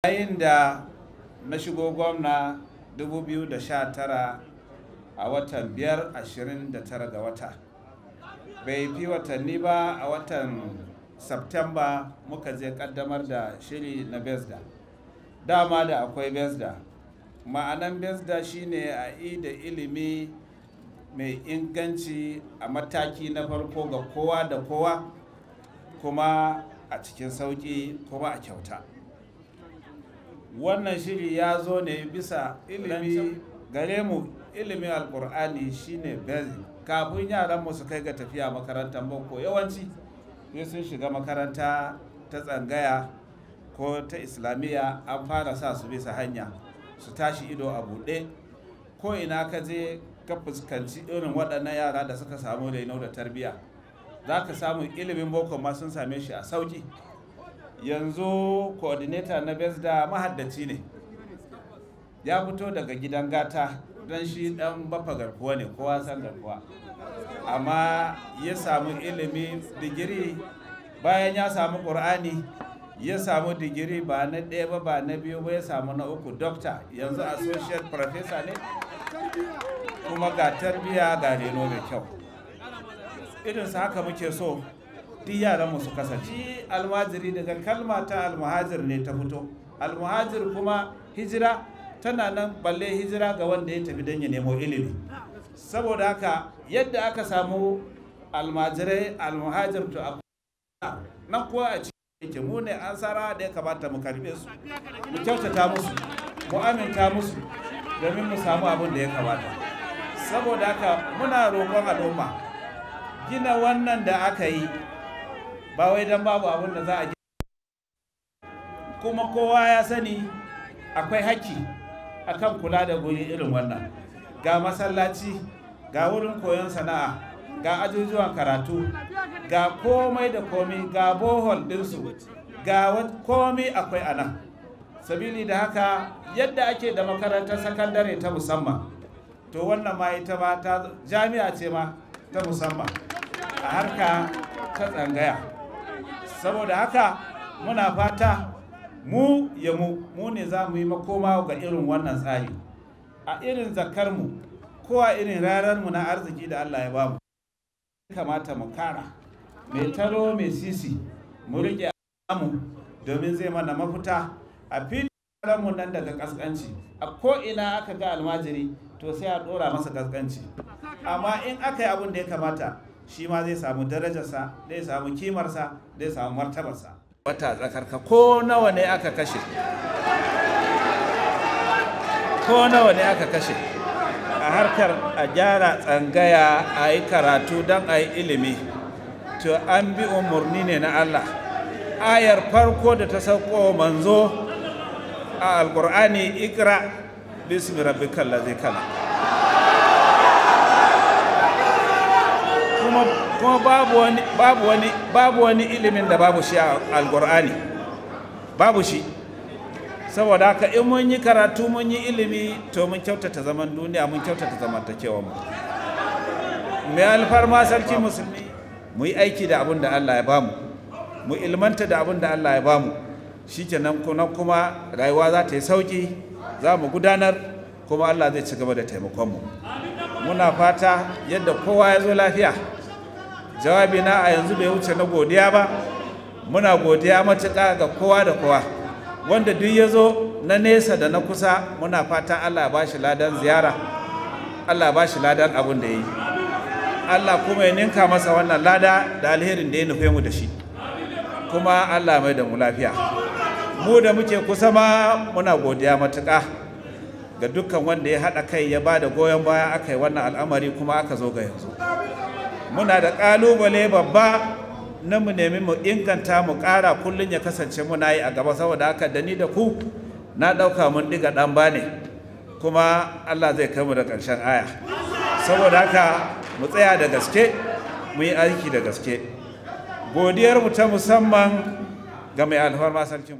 Yayin da na shigo gwamna 2019 a watan 5 29 ga wata, bai fi watanni ba, a watan Septemba muka je kaddamar da shiri na BESDA. Dama da akwai BESDA. Ma'anan BESDA shine a yi da ilimi mai inganci a mataki na farko ga kowa da kowa, kuma a cikin sauƙi, kuma a kyauta. Wannan shiri ya zo ne bisa ilimi gare mu. Ilimin Alkur'ani shine basic kafin yaran mu su kai ga tafiya makarantar boko. Yawanci sai sun shiga makaranta ta tsangaya ko ta Islamiyya an fara sa su bisa hanya, su tashi ido a buɗe. Ko ina ka je ka fuskanci irin waɗannan yara da suka samu reno da tarbiyya, za ka samu ilimin boko ma sun same shi a sauki. Yanzu coordinator na BESDA mahaddaci ne, ya fito daga gidan gata, don shi dan bafa garkuwa ne, kowa san garkuwa. Amma ya samu ilimi digiri, bayan ya samu Ƙur'ani ya samu digiri, ba na ɗaya ba, ba na biyu ba, ya samu na uku, doctor. Yanzu associate professor ne. Kuma ga tarbiyya, ga reno mai kyau. Irinsu haka muke so duk yaranmu su kasance. Almajiri daga kalma ta almuhajir ne ta fito. Almuhajir kuma hijira tana nan, balle hijira ga wanda ya tafi don ya nemo ilimi. Saboda haka yadda aka samu almajirai, almuhajir, to nan kuwa a cikin yake mu ne an sara da ya kamata mu karbe su, mu kyautata musu, mu aminta musu, domin mu samu abin da ya kamata. Saboda haka muna roƙon al'umma, gina wannan da aka yi ba wai don babu abin da za a gina. Kuma kowa ya sani akwai haƙƙi akan kula da guri irin wannan. Ga masallaci, ga wurin koyon sana'a, ga ajujuwan karatu, ga komai da komai, ga borehole ɗinsu, ga komai akwai a nan. Sabili da haka, yadda ake da makarantar sakandare ta musamman, to wannan ma ita ma ta jami'a ce ma ta musamman a harka ta tsangaya. Saboda haka muna fata mu ya mu mu ne za mu yi makoma ga irin wannan tsari a irin zakarmu ko a irin rararmu na arziki da Allah ya bamu. Kamata mu kara mai taro mai sisi mu rike mu, domin zai mana mafita a filin mu nan daga kaskanci. A ko ina aka ga almajiri, to sai a dora masa kaskanci. Amma in aka yi abin da ya kamata, shi ma zai samu darajarsa, zai samu kimarsa, zai samu martabarsa. Wata tsakarka, ko nawa ne aka kashe, ko nawa ne aka kashe a harkar a gyara tsangaya, a yi karatu don a yi ilimi, to an bi umarni ne na Allah. Ayar farko da ta sauko manzo a Alkur'ani, "Ikra bismi rabbikal ladzi khalaq." Kuma babu wani ilimin da babu shi a Alkur'ani, babu shi. Saboda haka in mun yi karatu, mun yi ilimi, to mun kyautata zaman duniya, mun kyautata zamantakewar mu. Mai alfarma Sarki Musulmi, mu yi aiki da abin da Allah ya bamu, mu ilmanta da abin da Allah ya bamu, shikenan. Kuma rayuwa za ta yi sauki, za mu gudanar, kuma Allah zai ci gaba da taimakon mu. Muna fata yadda kowa ya zo lafiya. Jawabi na a yanzu bai wuce na godiya ba. Muna godiya matuƙa ga kowa da kowa wanda duk ya zo, na nesa da na kusa. Muna fata Allah ya bashi ladan ziyara, Allah ya bashi ladan abin da ya yi, Allah kuma ya ninka masa wannan lada da alherin da ya nufe mu da shi. Kuma Allah mai da mu lafiya. Mu da muke kusa ma muna godiya matuƙa ga dukkan wanda ya haɗa kai, ya ba da goyon baya aka yi wannan al'amari kuma aka zo ga yanzu. Muna da ƙalubale babba na mu nemi mu inganta, mu ƙara, kullum ya kasance muna yi a gaba. Saboda haka da ni da ku na ɗauka mun ɗiga ɗan ba ne, kuma Allah zai kai mu da ƙarshen aya. Saboda haka mu tsaya da gaske, mu yi aiki da gaske. Godiyar mu ta musamman ga mai alfarma sarkin